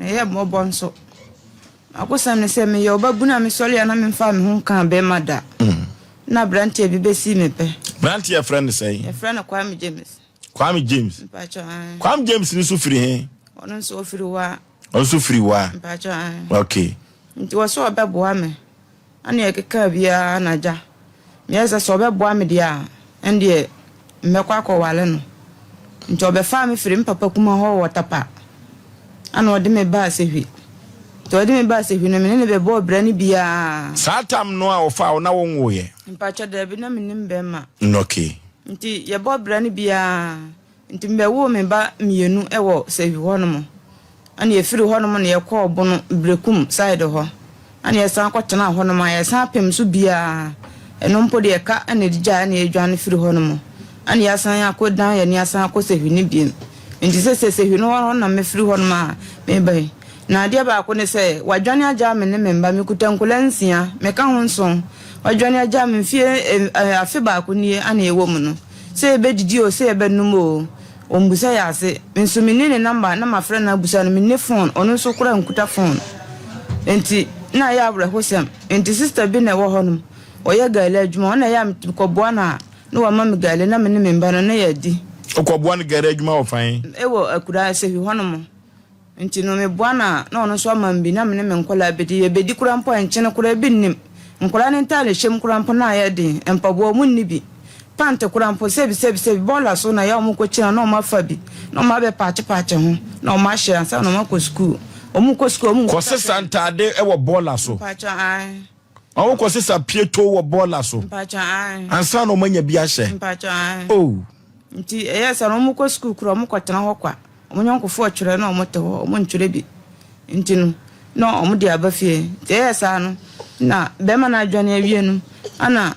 Na ɛyɛ mmɔbɔ nso. M'akosɛm ne sɛ, meyɛ ɔbabunu a mesɔre a na memfaa me ho nkaa bɛrima da. Na aberanteɛ bi bɛsii me pɛ. Aberanteɛ yɛfrɛ no sɛn? Yɛfrɛ no Kwame James. Kwame James. Mpakyɛ ae. Kwame James no nso firi he? Ɔno nso ɔfiri Wa. Ɔno nso firi Wa. Mpakyɛ ae. Okay. Nti wɔsɛ ɔbɛboa me. Ɛna yɛkekaa biara na agya meyɛɛ sɛ sɛ ɔbɛboa me deɛ a, ɛndeɛ mɛkɔ akɔware no. Nti ɔbɛfaa me firii me papa kumaa hɔ wɔ Tapa, ɛna ɔde me baa Sehwi. Nti ɔde me baa Sehwi no, me ne no bɛbɔɔ bra no biara. Saa tam no a ɔfaa wo na wonwoeɛ? Mpakyɛ, daabi, na mennim bɛrima. Okay. Nti yɛbɔɔ bra no biara. Nti mebɛwoo me ba mienu wɔ Sehwi hɔ nom. Ɛna yɛfiri hɔ nom na yɛkɔɔ Bono Berekum side hɔ. Ɛna yɛsan kɔ tenaa hɔ nom a yɛsan pem so biaa. Ɛno mpo deɛ ɛka na ɛde gyae ɛna yɛdwane firi hɔ nom. Ɛna yɛasan akɔ dan yɛni asan akɔ Sehwi no biom. Nti sɛsɛ Sehwi no hɔ na mefiri hɔ nom a meba yi. Na adeɛ baako ne sɛ wadwane agyaa me ne me mma. Mekuta nkwadaa nsia, meka ho nson. Wadwane agyaa me mfie afe baako nie ana yɛwɔ mu no. Sɛ yɛbɛdidi oo, sɛ yɛbɛnom oo, ɔmmisa yɛn ase. Me nso menni ne number na mafrɛ no abusa no, menni phone, ɔno nso koraa nkuta phone. Enti na ɛyɛ awerɛhosɛm. Enti sister bi na ɛwɔ hɔnom, ɔyɛ gari adwuma, ɔno na ɛyɛ a mekɔboa no a na wama me gari na me ne me mma no na yɛadi. Wokɔboa no gari adwuma wɔ fan? Ɛwɔ akuraa Sehwi hɔnom. Nti no meboa no a, na ɔno nso ama me bi na me ne me nkwadaa bɛdi. Yɛbɛdi koraa mpo a, nkyene koraa bi nnim. Nkwadaa no ntadehyɛ mu koraa mpo na ayɛ den, mpaboa wɔnni bi. Pant koraa mpo, sɛbi sɛbi sɛbi, bɔɔla so na ɛyɛ a wɔkɔkyina na wɔafa bi na wɔabɛpaakyepaakye ho na wɔahyɛ ansa na wɔakɔ sukuu. Wɔkɔ sukuu a, wɔnkuta Kɔsesa hwee. ntaade wɔ bɔɔla so. Mpakyɛ, ae. Wɔkɔsesa pieto wɔ bɔɔla so. Mpakyɛ, ae. Ansa na wɔanya bi ahyɛ. Mpakyɛ, ae. Oh. Nti ɛyɛɛ sɛ no wɔkɔ sukuu koraa wɔkɔtena hɔ kwa. Wɔn yɔnkofoɔ twerɛ na wɔte hɔ, wɔntwerɛ bi. Nti no, na wɔde aba fie. Nti ɛyɛɛ saa no, na bɛrima no adwane awie no, ɛna.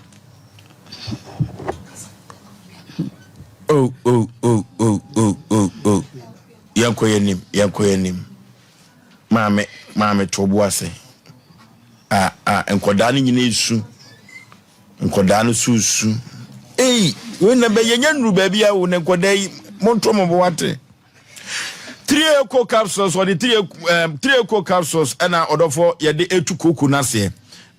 Oh, oh, oh, oh, oh, oh, oh. Yɛnkɔ yɛn anim, yɛnkɔ yɛn anim. Maame, maame to bo ase. Ah, ah, nkɔdaa no nyina esu. Nkɔdaa no so su. Ei, wei na bɛ yɛnya nnuru baabi a wo na nkɔdaa yi monto mo bo wate. Three eco capsules ɔde three um, three eco capsules ɛna ɔdɔfo yɛde etu koko n'aseɛ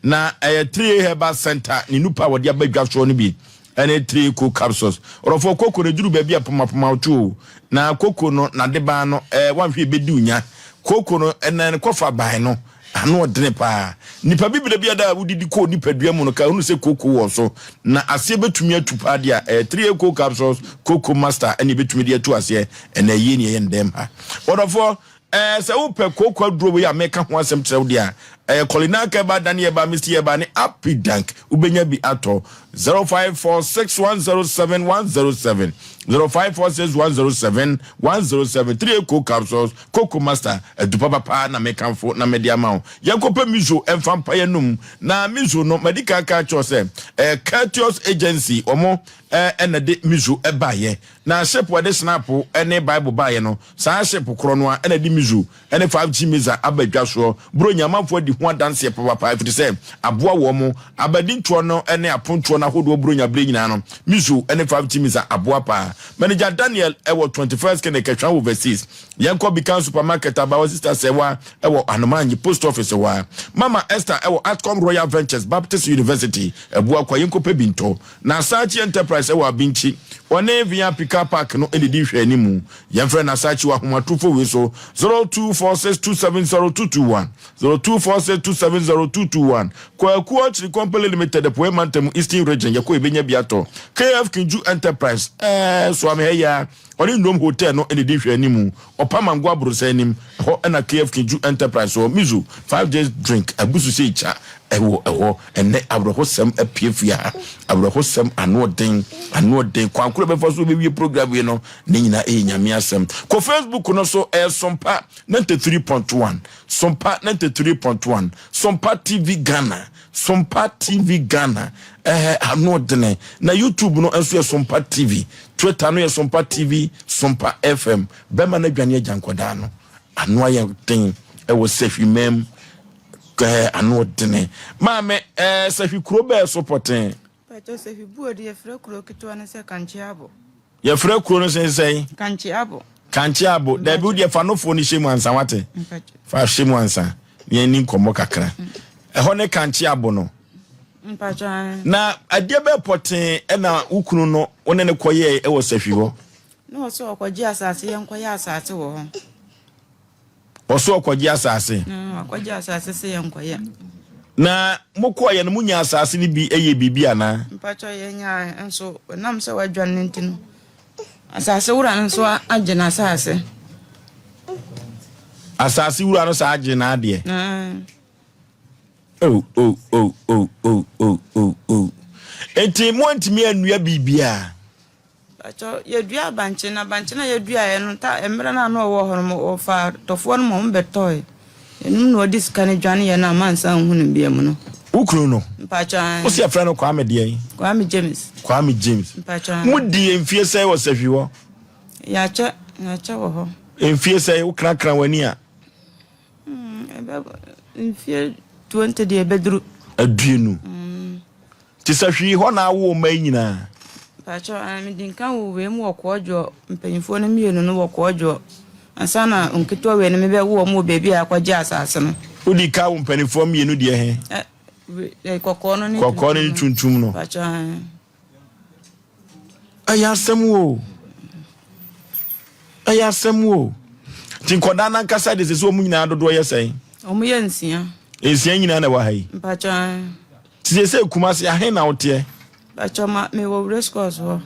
na ɛyɛ three herbal center ne nupa a wɔde aba dwa soɔ no bi ɛne three eco capsules ɔdɔfo koko no duru baabi a pomapoma to o na koko no n'adeban no ɛɛ wanhwɛ ebedi onya koko no ɛna ne kɔfa ban no Ano ɔdene paa. Nipa bibire biara a wodidi kɔɔ nipadua mu no ka hunu sɛ kooko wɔ so, na aseɛ bɛtumi atu paa deɛ a, ɛyɛ 3A Coal Capsules, Cocoa Master ɛna ɛbɛtumi de atu aseɛ. Ɛna ɛyie ne ɛyɛ no dɛm ha. Ɔdɔfoɔ, ɛɛ sɛ wopɛ kooko aduro wei a meka ho asɛm kyerɛ wo deɛ a, ɛyɛ Kɔlinak Herbal, Dani Herbal, Misty Herbal ne Apidank. Wobɛnya bi atɔ. 0546107107, 0546107107, 3A Coal Capsules, Koko Master, adu papa paa na mekamfo na mede ama wo. Yɛnkɔpɛ Mizo mfa mpa yɛn anom. Na Mizo no, madi kan aka akyerɛ wo sɛ, ɛyɛ Courteous Agency, wɔn na ɛde Mizo baeɛ. Na ship a ɛde Snap ne Bible baeɛ no, saa ship korɔ no ara na ɛde Mizo ne 5G Miza aba dwa soɔ. Buronya amanfoɔ adi ho adanseɛ papaapa ɛfiri sɛ aboa wɔn. Abadintoɔ no ne apontoɔ no ahodoɔ Buronya berɛ nyinaa no, Mizo ne 5G Miza aboa paa. Manager Daniel wɔ 21st Clinic, Kɛhwan Overseas. Yɛnkɔ Bikan Supermarket, Abawa Sister Sɛwa wɔ Anomanyi Post Office hɔ ara. Mama Esther wɔ Atcom Royal Ventures, Baptist University, Abuakwa. Yɛnkɔpɛ bi ntɔ. Na Asaakye Enterprise wɔ Abinkyi. Wɔne VIP Car Park no nnidi nhwɛanimu. Yɛmfrɛ Nasaakye wɔ ahomatorofo wei so, 0246270221, 0246270221. Kwaku Ɔkyere Company Limited, Apueɛ Mantam, Eastern Region. Yɛkɔ yɛbɛnya bi atɔ. KF Kinju Enterprise, ɛɛ, Soame ha yi ara. Ɔne Nnuom Hotel no na edi nhwɛanim. Ɔpam Ango Abrossan anim, ɛhɔ na KF Kinju Enterprise wɔ. Mizu, Five J's Drink, abu so sei kya wɔ ɛhɔ. Ɛnnɛ awerɛhosɛm apue fie ha. Awerɛhosɛm, anoɔden, anoɔden. Kwan koro a ɛbɛfa so bɛwie program yi no, ne nyinaa ɛyɛ Nyame asɛm. Kɔ Facebook no so, ɛyɛ Sompa 93.1, Sompa 93.1, Sompa TV Ghana, Sompa TV Ghana, ɛhɛ, anoɔdene. Na YouTube no nso yɛ Sompa TV. Twitter no yɛ Sompa TV, Sompa FM. Bɛma no adwane agya nkwadaa no. Ano ayɛ den ɛwɔ sahwi mam. Ɛɛ ano ɔdene. Maame ɛɛ sahwi kuro bɛɛ so pɔten. Pɛtɛ sahwi buo de yɛfrɛ kuro ketewa no sɛ Kankyeabo. Yɛfrɛ kuro no sɛn sɛn? Kankyeabo. Kankye abo. Dabi wo deɛ fa nofoɔ no hyɛ mu ansa wate. Fa hyɛ mu ansa na yɛn ni nkɔmmɔ kakra. Ɛhɔ ne kankye abo no. Na adeɛ bɛɛ pɔtee ɛna wo kunu no wo ne no kɔyɛɛ ɛwɔ sahwi hɔ? Na ɔsɛ ɔkɔgye asase yɛn kɔyɛ asase wɔ hɔ. Ɔsɛ ɔkɔgye asase. Ɔkɔgye asase sɛ yɛn kɔyɛ. Na mokɔɔyɛ no monya asase no bi yɛ biribi anaa? Mpakyɛ yɛnyaa nso ɛnam sɛ wadwane no nti no asase wura no nso agye n'asase. Asase wura no saa agye n'adeɛ. Oh, oh, oh, oh, oh, oh, oh, oh. Enti moantumi annua biribiara? Pakyɛ, yɛduaa bankye, na bankye no a yɛduaeɛ no, ta mmerɛ no a na ɔwɔ hɔ no, wɔfaa tɔfoɔ no ma wɔbɛtɔe. Ɛno na ɔde sika no dwaneeɛ no a mansan anhu no biom no. Wo kunu no? Mpakyɛ, ae. Wo se yɛfrɛ no Kwame deɛn? Kwame James. Kwame James. Mpakyɛ, ae. Modii mfie sɛn wɔ sahwi hɔ? Yɛakyɛ, yɛakyɛ wɔ hɔ. Mfie sɛn? Wokrakra w'ani a? Mfie 20 deɛ ɛbɛduru. Aduonu. Te sɛ hwee hɔ na awo mma yi nyinaa. Mpakyɛ ah, medi nka wo wei mu wɔ Kɔɔdwoɔ, mpanyinfoɔ no mmienu no wɔ Kɔɔdwoɔ. Ansa na nketewa wei no mebɛwo wɔn wɔ baabi a akɔgye asase no. Wodi ka wo mpanimfoɔ mmienu deɛ he? Ɛ, kɔkɔɔ no ne Kɔkɔɔ no ne tuntum no. Mpakyɛ ah. Ɛyɛ asɛm o. Ɛyɛ asɛm o. Nti nkɔdaa no ankasa de sɛ sɛ wɔn nyinaa dodoɔ yɛ sɛn? Wɔn yɛ nsia. Nsia nyinaa na ɛwɔ ha yi? Mpakyɛ ae. Nti sɛ sɛ Kumasi ahe na woteɛ? Mpakyɛ ma mewɔ race course hɔ.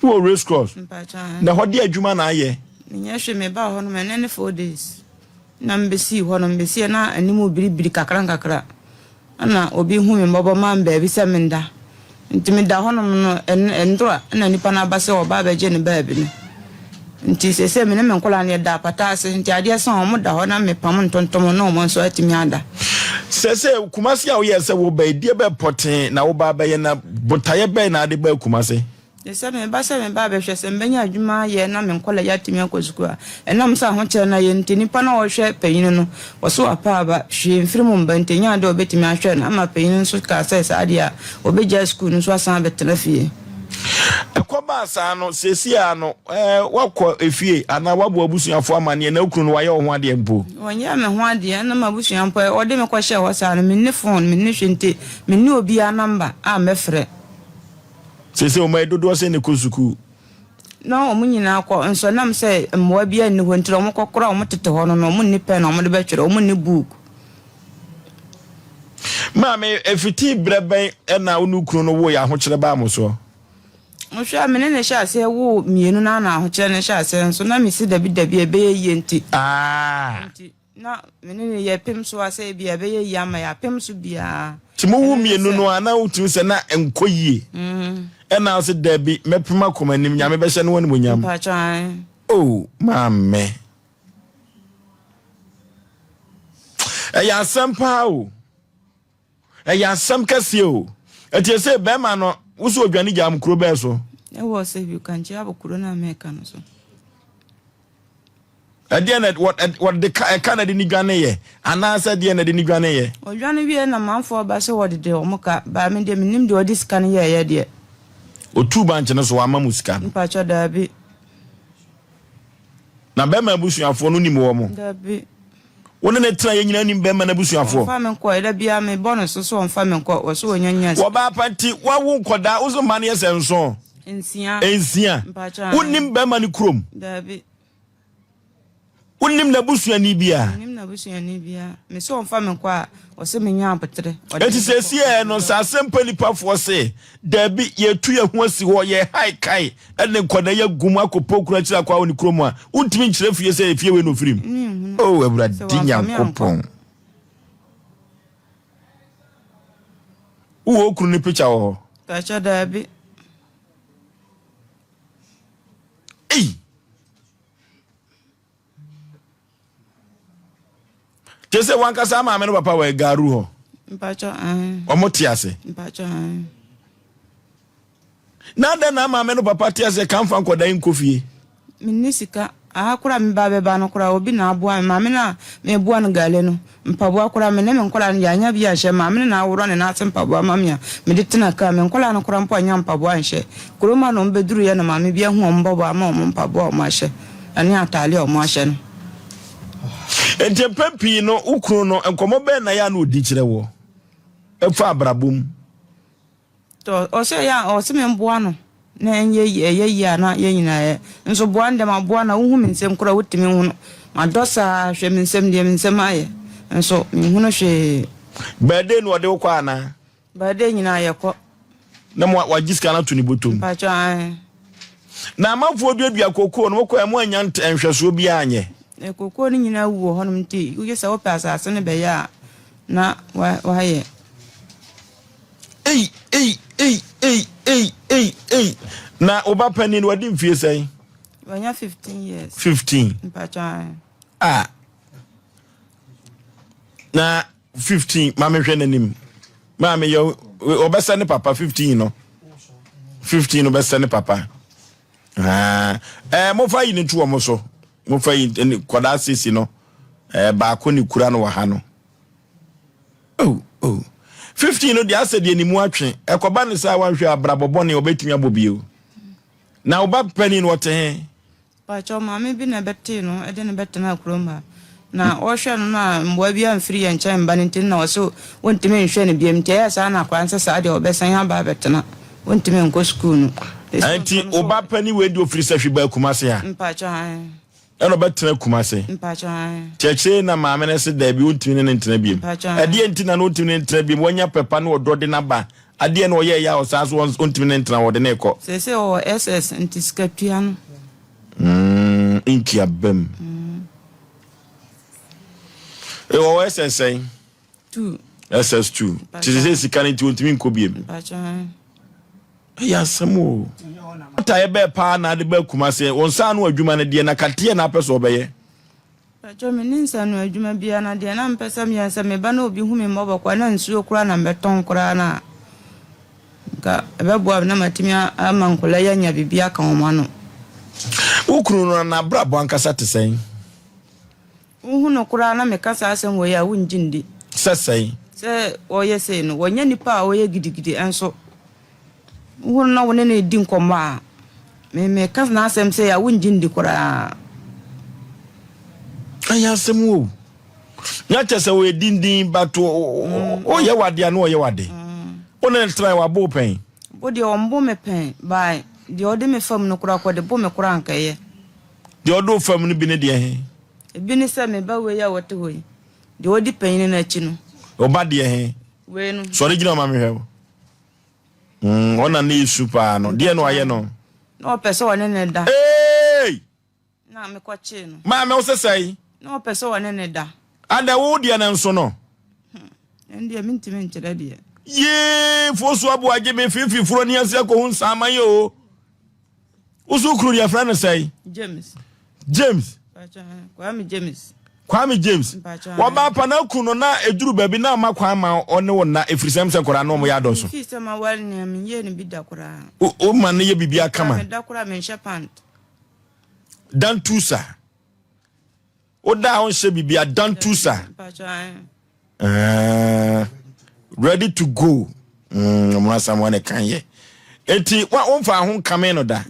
Wowɔ race course? Mpakyɛ ae. Na ɛhɔ de adwuma na ayɛ? Menyɛ hwee mebaa hɔ nom ɛnɛ ne 4 days. Na mebɛsii hɔ no mebɛsiiɛ na anim biribiri kakra nkakra. Ɛna obi hu me mmɔbɔ maa me baabi sɛ menda. Nti meda hɔnom no, ɛnora na nipa no aba sɛ ɔba abɛgye ne baabi no. Nti seesei me ne me nkwadaa no yɛda apata ase. Nti adeɛ sa a wɔda hɔ na mepam ntontom na wɔn nso atumi ada. Seesei Kumasi a woyɛɛ sɛ woba yi, deɛ bɛn pɔtee na woba abɛyɛ na botaeɛ bɛn na wode baa Kumasi? Te sɛ meba sɛ meba abɛhwɛ sɛ mebɛnya adwuma ayɛ na me nkwadaa yi atumi akɔ sukuu a, ɛnam sɛ ahokyerɛ no ayɛ nti, nipa no a ɔhwɛ panyin no, ɔso apa aba, hwee mfiri mu mba nti, ɛnyɛ ade a ɔbɛtumi ahwɛ no ama panyin no nso kaa sɛ saa deɛ a, ɔbɛgyae sukuu no nso asan abɛtena fie. Ɛkɔbaa saa no, seesei ara no, woakɔ efie anaa woabɔ w'abusuafoɔ amanneɛ na wo kunu no wayɛ wo ho adeɛ mpo? Ɔnyɛɛ me ho adeɛ, ɛna m'abusua mpo, ɔde me kɔhyɛɛ hɔ saa no, menni phone, menni hwee nti, menni obiara number a mɛfrɛ. Seesei wɔn ayɛ dodoɔ sɛn na ɛkɔ sukuu? Na wɔn nyinaa kɔ, nso ɛnam sɛ mmoa biara nni hɔ nti na wɔkɔ koraa wɔn tete hɔ no no, wɔn nni pɛn a wɔde bɛtwerɛ, wɔn nni book. Maame, ɛfiti berɛ bɛn na wo ne wo kunu no woeɛ ahokyerɛ baa mo soɔ? Wohwɛ a, me ne no hyɛɛ aseɛ woo mmienu no ara na ahokyerɛ no hyɛɛ aseɛ nso na mesi dabi dabi a ɛbɛyɛ yie nti. Ah. Nti. Na me ne no yɛpem so a sɛ ebia ɛbɛyɛ yie ama yɛn, apem so biara. Nti mo wo mmienu no a na wotumi sɛ na ɛnkɔ yie ɛna wo sɛ dabi mɛpem akɔ m'anim Nyame bɛhyɛ ne ho animuonyam. Mpakyɛw ae. Oh maame ɛyɛ asɛm paa o ɛyɛ asɛm kɛseɛ o ɛti ɛsɛ bɛrima no wo sɛ odwane gyaa mo kuro bɛɛ so. Ɛwɔ sɛ bi kankyɛ abɔ kuro no a mɛka no so. Ɛdeɛn na wɔde ka ɛka na ɛde ne dwaneeɛ anaasɛ ɛdeɛn na ɛde ne dwaneeɛ? Ɔdwane wieɛ na manfoɔ ba sɛ wɔde de wɔn ka baa me deɛ mennim deɛ ɔde sika no yɛɛyɛ deɛ. Ɔtuu bankye no so wamma mo sika no? Mpakyɛ daabi. Na bɛrima abusuafoɔ no nim wɔn? Daabi. Wo ne no tena yɛ nyinaa nim bɛrima no abusuafoɔ? Ɔmfa me nkɔ da biara mebɔ no so sɛ ɔmfa me nkɔ wɔ so ɔnya nya sika. Wɔbaa pa nti wawo nkɔdaa wo so mma no yɛ sɛ nson? Nsia. Nsia. Mpakyɛ. Wonim bɛrima no kurom? Daabi. Wonim n'abusuani biara? Menim n'abusuani biara. Me sɛ ɔmfa me nkɔ a, ɔsɛ menya abotere. Eti seesei no sɛ asɛmpa nipafoɔ se, daabi, yɛtu yɛn ho asi hɔ, yɛhae kae, ɛde nkwadaa yi agu mu akɔ pokunu akyiri akɔ awɔ ne kurom a, wontumi nkyerɛ fie sɛ efie wei na ofiri mu. O Awurade Nyankopɔn. Wowɔ wo kunu ne picture wɔ hɔ? Pakyɛ daabi. Ei! Kyerɛ sɛ wankasa maame no papa wɔ Garu hɔ. Mpakyɛ ae. Wɔn te ase. Mpakyɛ ae. Na adɛn na maame no papa te ase ka mfa nkɔda yi nkɔ fie? Menni sika. Aha koraa meba bɛba no koraa obi na aboa me. Maame no a meboa no gale no, mpaboa koraa me ne me nkwadaa no yɛannya bi anhyɛ. Maame no na aworɔ ne nan ase mpaboa ma me a mede tena kaa. Me nkwadaa no koraa mpo annya mpaboa anhyɛ. Kurom ha na wɔbɛduruiɛ na maame bi ahu wɔn mmɔbɔ ama wɔn mpaboa a wɔahyɛ. ne ataade a wɔahyɛ no. Enti mpɛn pii no, wo kunu no, nkɔmmɔ bɛn na ɛyɛ a na ɔdi kyerɛ woɔ ɛfa abrabɔ mu? Tɔ ɔsɛ yɛ a ɔsɛ me mboa no na ɛnyɛ yie ɛyɛ yie a na yɛn nyinaa yɛ nso boa no deɛ maboa no a wohu me nsam koraa wotumi hunu madɔ saa hwɛ me nsam deɛ me nsam ayɛ nso menhunu hwee. Birthday na ɔde wo kɔ anaa? Birthday nyinaa yɛkɔ. Na mo wagye sika no ato ne bɔtɔ mu. Mpakyɛ ae. Na amanfoɔ duadua kokoo no mokɔɛ mo annya nhwɛsoɔ biara anyɛ? Na kokoo no nyinaa wu wɔ hɔnom nti wogye sɛ wopɛ asase no bɛyɛ a na wayɛ. Ei ei ei ei ei ei ei na wo ba panin no wadi mfie sɛn? Wanya 15 years. 15. Mpakyɛ ae. Ah. Na 15 maame hwɛ n'anim. Maame yɛ ɔbɛsɛ ne papa 15 no. 15 no bɛsɛ ne papa. Ah, eh mofa yi ne to wɔn so. Mofa yi kɔdaa sisi no. Eh baako ne kura no wɔ ha no. Oh, oh. 15 no deɛ asɛ deɛ ne mu atwe. Ɛkɔba ne saa wanhwɛ abrabɔ bɔne ɔbɛtumi abɔ bio. Na wo ba panin no ɔte he? Pakyɛw, maame bi na ɛbɛtee no de no bɛtenaa kurom ha. Na ɔrehwɛ no na mmoa biara mfiri yɛn nkyɛn mma no nti na ɔse wɔntumi nhwɛ no biom. Nti ɛyɛɛ saa na akwadaa no sɛ saa deɛ ɔbɛsan aba abɛtena. Wɔntumi nkɔ sukuu no. Nti wo ba panin wei deɛ ɔfiri Sahwi baa Kumasi ha? Mpakyɛw, ae. Ɛna ɔbɛtena Kumase. Mpakyɛw ae. Nti akyire na maame no se daabi ɔntumi ne no ntena biom. Mpakyɛw ae. Ɛdeɛn nti na na ɔntumi ne no ntena biom? Wanya pɛ pa ne ɔdɔ de no aba. Adeɛn na ɔyɛeɛ a ɔsan so ɔntumi ne no ntena hɔ ɔde no rekɔ? Seesei ɔwɔ SS nti sika tua no. Mm, nti aba mu. Ɔwɔ SS sɛn? Two. SS2. Nti seesei sika no nti ɔntumi nkɔ biom. Mpakyɛw ae. Ɛyɛ asɛm o. Botaeɛ bɛɛ paa na ade baa Kumase? Wo nsa ano adwuma no deɛ na kateɛ na apɛ sɛ ɔbɛyɛ? Mpakyɛw menni nsa ano adwuma biara na deɛ na mepɛ sɛ meyɛ ne sɛ meba na obi hu me mmɔbɔ koraa na nsuo koraa na mebɛtɔn koraa no a nka ɛbɛboa me na matumi ama nkwadaa yi anya biribi aka wɔn ano. Wo kunu no n'abrabɔ ankasa te sɛn? Wohu no koraa na meka saa asɛm wei a wongye ndi. Sɛ sɛn? Sɛ ɔyɛ sei no, wɔnyɛ nipa a ɔyɛ gidigidi nso. Wohu no na wo ne no redi nkɔmmɔ a, me meka n'asɛm sei a wongye ndi koraa. Ɛyɛ asɛm o. Na kyɛ sɛ ɔyɛ dindin but ɔyɛ wade a na ɔyɛ wade. Wo ne no tenae wabo wo pɛn? Bo deɛ ɔmbo me pɛn, by deɛ ɔde me fam no koraa kɔ de bo me koraa anka ɛyɛ. Deɛ ɔde wo fam no bi ne deɛ he? Ebi ne sɛ me ba wei a ɔte hɔ yi, deɛ ɔdi panyini no akyi no. Wo ba deɛ he? Wei no. Sɔre gyina hɔ ma mehwɛ wo. Mm, ɔna ne esu paa no. Deɛ na wayɛ no? Na ɔpɛ sɛ ɔne ne da. Hey! Na mekɔkyee no. Maame wo sɛ sɛe? Na ɔpɛ sɛ ɔne ne da. Adɛ wo deɛ no nso no? Hmm, ɛndeɛ mentumi nkyerɛ deɛ. Yee, fosu aboa gye me fifi furo ni ase akɔhu nsaaman yi o. Wo so kunu deɛ frɛ no sɛe? James. James. Kwame James. Kwame James. Wɔba pa na kunu no na eduru baabi na ama kwan ma ɔne wo nna efiri sɛm sɛ nkwadaa no wɔn yɛ adɔso. Fi sɛ ma wale nea menyɛ no bi da koraa. Wo ma no yɛ biribi akama. Da koraa menhyɛ pant. Dantusa. Woda a wonhyɛ biribi a dantusa. Uh, ready to go. Mm, ɔmo asam wɔn kan yɛ. Eti wa wonfa ho nkame no da.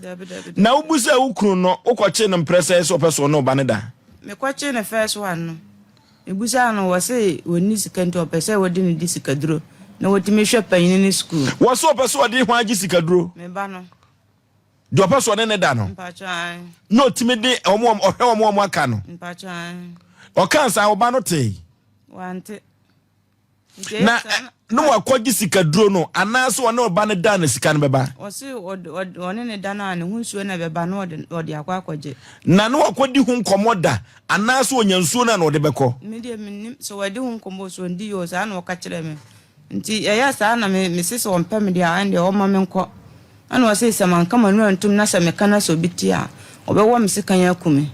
Na wobu sɛ wo kunu no wokɔkye no mprɛ sɛ sɛ ɔpɛ so ɔne ɔba no da. Mekɔkye no first one no. Mebusaa no wɔ se wɔnni sika nti ɔpɛ sɛ wɔde no di sikaduro na wɔtumi hwɛ panyini no sukuu. Wɔ se ɔpɛ sɛ ɔde ho agye sikaduro. Me ba no. Deɛ ɔpɛ sɛ ɔne ne da no. Na ɔtumi de wɔn ɔhwɛ wɔn wɔn aka no. Ɔka saa ɔba no tee. Wante. Na ne wakɔgye sikaduro no anaasɛ ɔne ɔba no da na sika no bɛba. Ɔse ɔne ne da no a ne ho nsuo na ɛbɛba na ɔde akɔ akɔgye. Na ne wakɔdi ho nkɔmmɔ da anaasɛ ɔnya nsuo no a na ɔde bɛkɔ. Me deɛ mennim sɛ wadi ho nkɔmmɔ o sɛ ɔndi yɛ o saa na ɔka kyerɛɛ me. Nti ɛyɛɛ saa na me mese sɛ ɔmpɛ me deɛ a ɛndeɛ ɔmma me nkɔ. Ɛna ɔse sɛ manka m'ano antum na sɛ meka na sɛ obi te a, ɔbɛwɔ me sekan aku me.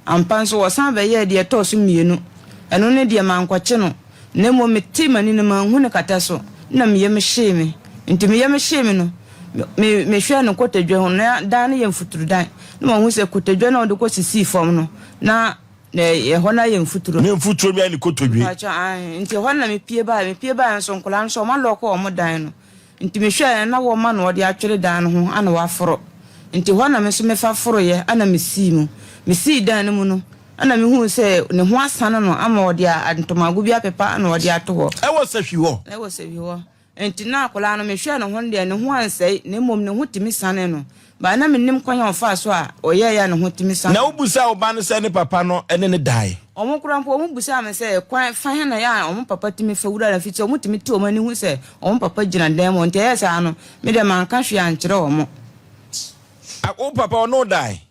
Ampa nso wɔsan bɛyɛɛ deɛ ɛtɔɔ so mmienu. Ɛno no deɛ mankɔkye no, na mmom metee m'ani no manhu no kɛtɛ so, na me yam hyee me. Nti me yam hyee me no, me mehwɛɛ no kotodwe ho, na dan no yɛ mfuturudan, na mahu sɛ kotodwe no a ɔde kɔsisii fam no, na Na ɛhɔ no ayɛ mfuturo. Ne mfuturo bi ayɛ ne kotodwe. Mpakyɛ ae nti ɛhɔ no na mepie baeɛ mepie baeɛ nso nkwadaa no nso wɔn alɔɔko wɔn dan no nti mehwɛɛ na wɔma na wɔde atwere dan no ho ana wɔaforo. Nti hɔ na me nso mefa foroeɛ ɛna mesii mu. Mesii dan no mu no, ɛna mehuu sɛ ne ho asane no ama ɔde ntomago bi apepa na ɔde ato hɔ. Ɛwɔ sahwi hɔ. Ɛwɔ sahwi hɔ. Enti na akwadaa no, mehwɛɛ ne ho no deɛ, ne ho ansɛe, na mmom ne ho tumi sanee no. But na mennim kwan a ɔfaa so a ɔyɛeɛ a ne ho tumi sanee. Na wobisaa wo ba no sɛ ne papa no ne no dae? Wɔn koraa mpo, wɔbisaa me sɛ, Kwan fa he na ɛyɛ a wɔn papa tumi fa wura no fie? Sɛ wɔtumi te wɔn ani hu sɛ wɔn papa gyina dan mu hɔ. Nti ɛyɛɛ saa no, me deɛ manka hwee ankyerɛ wɔn. Wo papa, ɔne wo dae?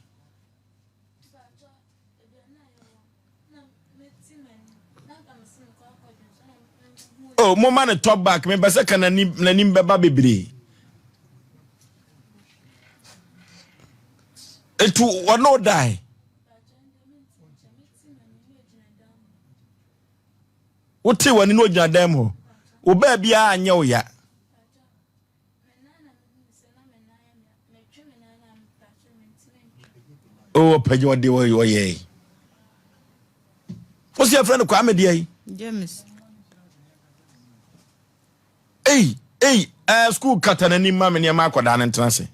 Oh, moma no top back mepɛ sɛ ka n'anim n'anim bɛba bebree etu ɔne ɔdae wote w'ani na ogyina dan mu hɔ wo baa biara anyɛ wo ya. Oh, ɔpɛgye ɔde ɔyɛe. Wo sɛ yɛfrɛ no Kwame deɛ yi? James. Ei, ei, eh, school kata n'anim ma me nneɛma akwadaa no ntena ase.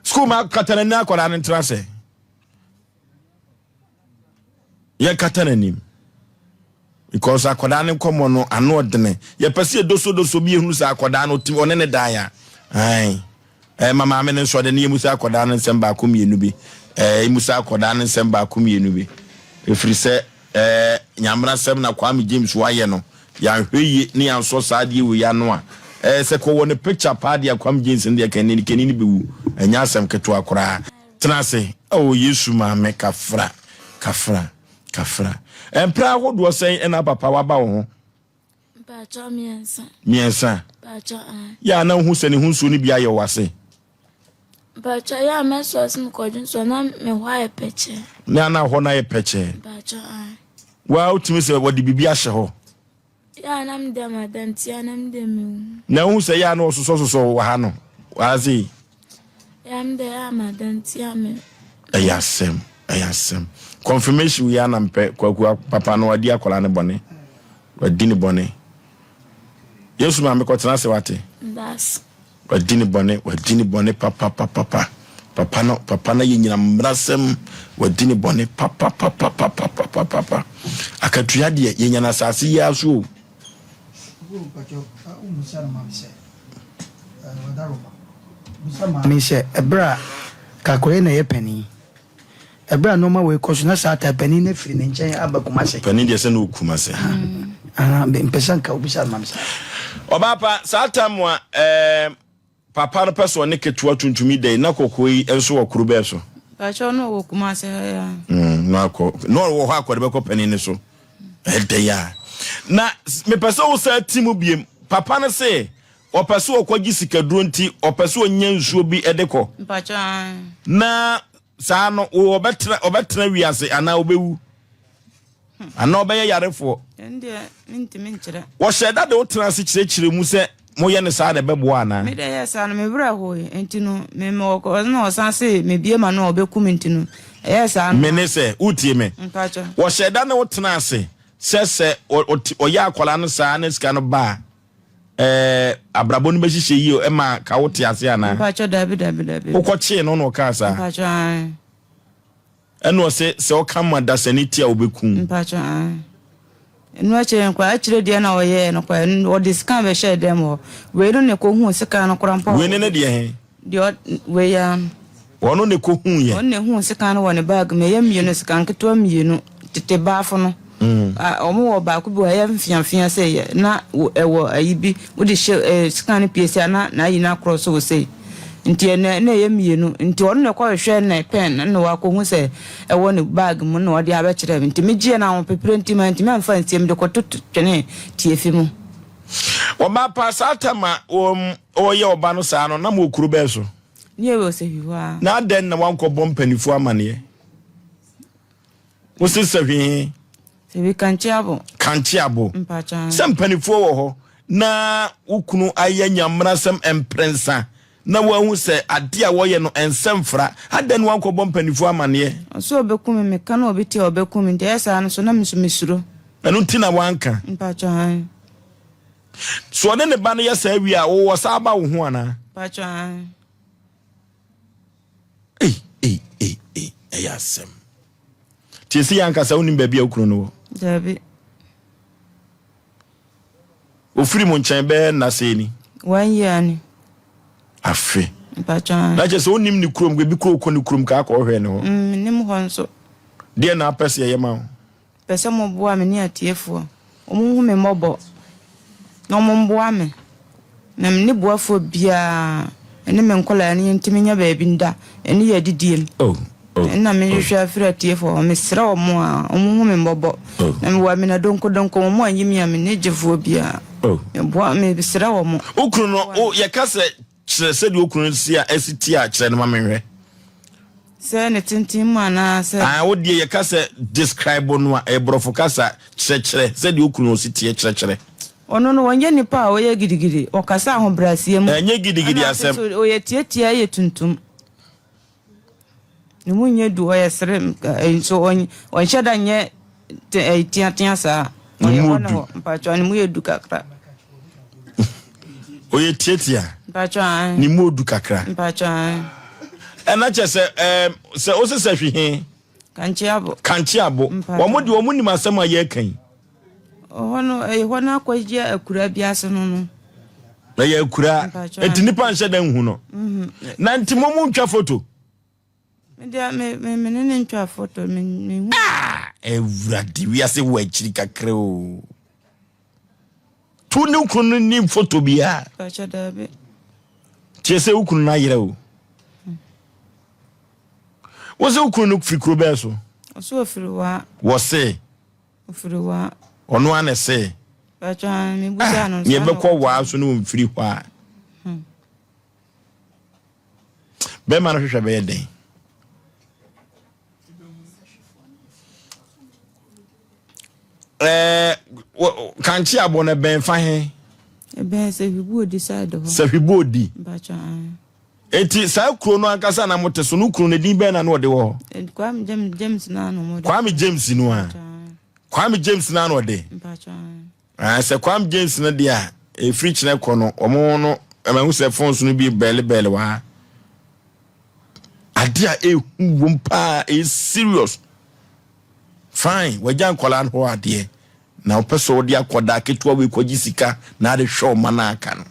School ma kata n'anim akwadaa no ntena ase. Yɛnkata n'anim because akwadaa no nkɔmmɔ no ano ɔdene. Yɛpɛ sɛ yɛdosodoso bi ehunu sɛ akwadaa no ɔtumi ɔne ne dan a. Ae. Ɛɛ ma maame no nso ɔde ne yɛmu sɛ akwadaa no nsɛm baako mmienu bi. Ɛɛ emu sɛ akwadaa no nsɛm baako mmienu bi. Ɛfiri sɛ ɛɛ nyamena sɛm na Kwame James wayɛ no. Yɛanhwɛ yie ne yɛansɔ saa adeɛ wei ano a ɛɛ sɛ kɔwɔ ne picture paa deɛ Kwame James no deɛ kɛni kɛni no bɛwu. Ɛnyɛ asɛm ketewa koraa. Tena ase, O Yesu Maame, kafra, kafra, kafra. Mprɛ ahodoɔ sɛn na papa waba wo ho? Mpakyɛw miɛnsa. Miɛnsa? Mpakyɛw ae. Yɛ a na wohu sɛ ne ho nsuo no bi ayɛ wo ase? Mpakyɛw yɛ a mɛsɔre sɛ mekɔdwo nsuo na me hɔ ayɛ pɛkyɛɛ. Na na hɔ no ayɛ pɛkyɛɛ? Mpakyɛw ae. Waa wotumi sɛ wɔde biribi ahyɛ hɔ? Yɛ a na meda mada nti a na meda mehu. Na wohu sɛ yɛ a na ɔsosɔsosɔ wɔ ha no wɔ ha sei. Yɛ a meda yɛ a mada nti a me. Ɛyɛ asɛm ɛyɛ asɛm confirmation wei a na mpɛ kwaku papa no wadi akwadaa no bɔne wadi ne bɔne yesu maame kɔtena ase wate. Ndase. Wadi ne bɔne, wadi ne bɔne papapapapa. Papa no, papa no ayɛ nyina mmerasɛm. Wadi ne bɔne papapapapapapapa. Akatua deɛ, yɛnya no asase yi ara so o. Maame sɛ, ɛberɛ a Kakoye na ɛyɛ panin, ɛberɛ a nnoɔma wei kɔ so na saa ta panin no afiri ne nkyɛn aba Kumase. Panin deɛ sɛ na ɔwɔ Kumase. Aha, mpɛ sɛ nka wobisa no ma me saa. Ɔbaa pa, saa tam a ɛɛ papa no pɛ sɛ ɔne ketewa tuntum yi da yi, na kɔkɔɔ yi nso wɔ koro bɛɛ so? Mpakyɛw, na ɔwɔ Kumase ha yi ara. Mm, na akɔ, na ɔwɔ hɔ akɔ de bɛkɔ panin no so. Ɛdɛ yi a. Na mepɛ sɛ wo saa ti mu biem. Papa no se, ɔpɛ sɛ ɔkɔgye sikaduro nti, ɔpɛ sɛ ɔnya nsuo bi de kɔ. Mpakyɛw, ae. Na Saa no, wo ɔbɛtena ɔbɛtena wiase anaa ɔbɛwu anaa ɔbɛyɛ yarefoɔ. Ɛno deɛ mentumi nkyerɛ. Wɔhyɛɛ da de wo tena ase kyerɛkyerɛ mu sɛ moyɛ no saa na ɛbɛboa anaa? Me deɛ ɛyɛɛ saa no me werɛ hoe nti no me me ɔkɔ na ɔsan se mebie m'ano a ɔbɛku me nti no ɛyɛɛ saa no. Me ne sɛ, wotie me? Mpakyɛ. Wɔhyɛɛ da ne wo tena ase sɛ sɛ ɔyɛ akwadaa no saa na sika no ba a, Ɛɛ abrabɔ no bɛhyehyɛ yie ɛma ka wo te ase anaa? Mpakyɛ dabi dabi dabi. Wokɔ kyee no na ɔkaa saa? Mpakyɛ ae. Ɛna ɔse sɛ ɔka ma dasani ti a ɔbɛku. Mpakyɛ ae. Ɛno akyire no koraa akyire deɛ na ɔyɛɛ no koraa ɔde sika bɛhyɛɛ dɛm hɔ. Wei no na ɛkɔhuu sika no koraa mpo. Wei ne ne deɛ he? Deɛ ɔ wei ara no. Ɔno na ɛkɔhuuiɛ. Ɔno na ɛhuu sekan no wɔ ne bag mu. Ɛyɛ mmienu, sekan nketewa mmienu, tete baafo no. A wɔn wɔ baako bi wɔ hɔ, ɛyɛ mfeamfea sei, na ɛwɔ ayi bi, wode hyɛ ɛɛ sekan no pue sei a, na n'ayi no akorɔ so wɔ sei. Nti ɛna na ɛyɛ mmienu. Nti ɔno na ɛkɔhwehwɛɛ ne pɛn na wakɔhu sɛ ɛwɔ ne bag mu na ɔde abɛkyerɛ me. Nti megyeeɛ no ahopeperɛ nti mantumi amfa ansie, mede kɔto twenee tiafi mu. Ɔbaa pa, saa tam a wɔyɛ ɔba no saa no, na mowɔ kuro bɛn so? Ne yɛwɔ Sahwi hɔ ara. Na adɛn na woankɔbɔ mpanimfoɔ amaneɛ? Wose Sahwi he? Sahwi Kankyeabo. Kankyeabo. Mpakyɛ. Sɛ mpanimfoɔ wɔ hɔ na wo kunu ayɛ nyammerasɛm mprɛnsa na woahu sɛ adeɛ a wɔyɛ no ɛnsɛ mfra, adɛn na woankɔbɔ mpanimfoɔ amaneɛ? Ɔse ɔbɛku me, meka na obi te a ɔbɛku me, nti ɛyɛ saa no so na me nso mesuro. Ɛno nti na woanka? Mpakyɛ, aane. So ɔne ne ba no yɛ saa wie a, wowɔ saa ba wo ho anaa? Mpakyɛ, aane. Ɛyɛ asɛm. Nti ɛsi yɛ ankasa wonim baabi a wo kunu no wɔ? Daabi. Ofiri mo nkyɛn bɛyɛ nna sɛn ni? One year ni. Afe. Mpakyɛ. Na kyerɛ sɛ wonim ne kurom, ebi kuro kɔ ne kurom ka akɔ ɔhwɛ ne hɔ. Mm, menim hɔ nso. Deɛ na apɛ sɛ yɛyɛ ma wo? Pɛ sɛ moboa me ne atiefoɔ. Wɔnhu me mmɔbɔ na wɔmmoa me, na menni boafoɔ biara, me ne me nkwadaa no yɛntumi nya baabi nda ne yɛn adidie mu. Oh, oh, Ɛnna mehwehwɛ oh. afiri atiefoɔ hɔ, mesrɛ wɔn a wɔnhu me mmɔbɔ, Oh. na mewɔ amena donkodonko, wɔn anyi me a menni gyefoɔ biara. Oh. Meboa, mesrɛ wɔn. Wo kunu no, wo, yɛka sɛ kyerɛ sɛdeɛ wo kunu no si a ɛsi te a, kyerɛ no ma menhwɛ. Sɛ ne tenten mu anaa sɛ. Ah, wo deɛ yɛka sɛ describe no a, ɛyɛ borɔfo kasa, kyerɛkyerɛ sɛdeɛ wo kunu no si teɛ, kyerɛkyerɛ. Ɔno no, ɔnyɛ nipa a ɔyɛ gidigidi, ɔkasa ahobrɛaseɛ mu. Ɛnyɛ gidigidi Ɛna asɛm. afei nso ɔyɛ tiatia yɛ tuntum. Ne mu nyɛ du, ɔyɛ sere, nso ɔnhyɛ da nyɛ teatea saa. Ne mu du. Mpakyɛw, ne mu yɛ du kakra. Ɔyɛ tiatia. Mpakyɛw, ae. Ne mu odu kakra. Mpakyɛw, ae. Ɛna kyɛ sɛ ɛɛm sɛ ɔsɛ sɛ hwi he. Kankye abo. Kankye abo. Wɔn de wɔn nim asɛm a yɛreka yi. Ɔhɔ no ɛyɛ hɔ no akɔgye akura bi ase no no. Ɛyɛ akura. Nti nipa nhyɛ da nhu no. Mhm. Na nti mo mu ntwa foto. Me deɛ me me me ne ne ntwa foto me me hu. Ah! Awurade wiase wɔ akyiri kakra o. Tu ne kunu no ni foto biara. Pakyɛ daabi. Tie sɛ wo kunu no ayerɛ o. Wo sɛ wo kunu no firi kuro bɛɛ so? Ɔsɛ ofiri waa. Wɔ se. Ofiri waa. Ɔno ara na ɛse. Pakyɛ me busa no. Nea ɛbɛkɔ waa so no mfiri hɔ a. Hmm. Bɛrima no hwehwɛ bɛyɛ den. Ɛɛ kankye abɔ no ɛbɛn fa he? Ɛbɛn sɛ hwibuodi side hɔ. Sɛ hwibuodi. Eti saa kuro no ankasa na mote so no kuro no din bɛn na na ɔde wɔ hɔ? Kwame James James na na ɔde. Kwame James no a. Kwame James na na ɔde. Ah, sɛ Kwame James no deɛ a, ɛfiri kyerɛ kɔ no, wɔn no, ɛma hu sɛ phones no bi bɛɛle bɛɛle wɔ ha. Ade a ɛhu wom paa, ɛyɛ serious. Fine, wagya nkwadaa no hɔ adeɛ, na wopɛ sɛ wode akwadaa ketewa wei kɔgye sika na ade hwɛ ɔma no aka no.